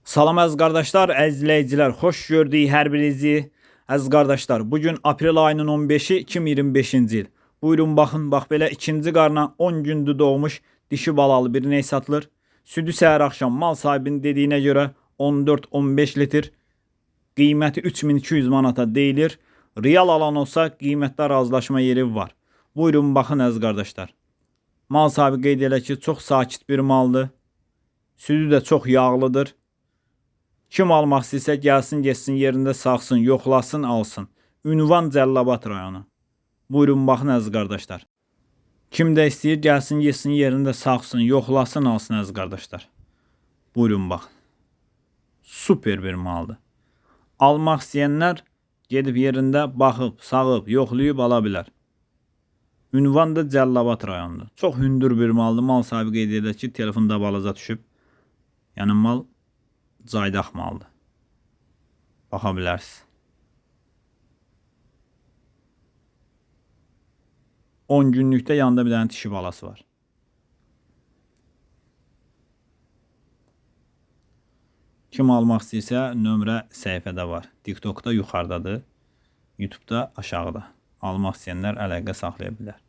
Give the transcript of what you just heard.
Salam əziz qardaşlar, əziz izləyicilər, xoş gördük hər birinizi. Əziz qardaşlar, bu gün aprel ayının 15-i 2025-ci il. Buyurun baxın, bax belə ikinci qarna 10 gündür doğmuş dişi balalı bir ney satılır. Südü səhər axşam mal sahibinin dediyinə görə 14-15 litr. Qiyməti 3200 manata deyilir. Real alan olsa qiymətdə razılaşma yeri var. Buyurun baxın əziz qardaşlar. Mal sahibi qeyd elə ki, çox sakit bir maldır. Südü də çox yağlıdır. Kim almaq istəyirsə gəlsin, getsin yerində sağsın, yoxlasın, alsın. Ünvan Cəllabad rayonu. Buyurun baxın əziz qardaşlar. Kim də istəyir gəlsin, getsin yerində sağsın, yoxlasın, alsın əziz qardaşlar. Buyurun baxın. Super bir maldır. Almaq istəyənlər gedib yerində baxıb, sağıb, yoxlayıb ala bilər. Ünvan da Cəllabad rayonudur. Çox hündür bir maldır. Mal sahibi qeyd edir ki, telefonda balaca düşüb. Yəni mal caydaq maldır. Baxa bilərsiniz. 10 günlükdə yanında bir dənə dişi balası var. Kim almaq istəyirsə nömrə səhifədə var. TikTokda yuxarıdadır. YouTube'da aşağıda. Almaq istəyənlər əlaqə saxlaya bilər.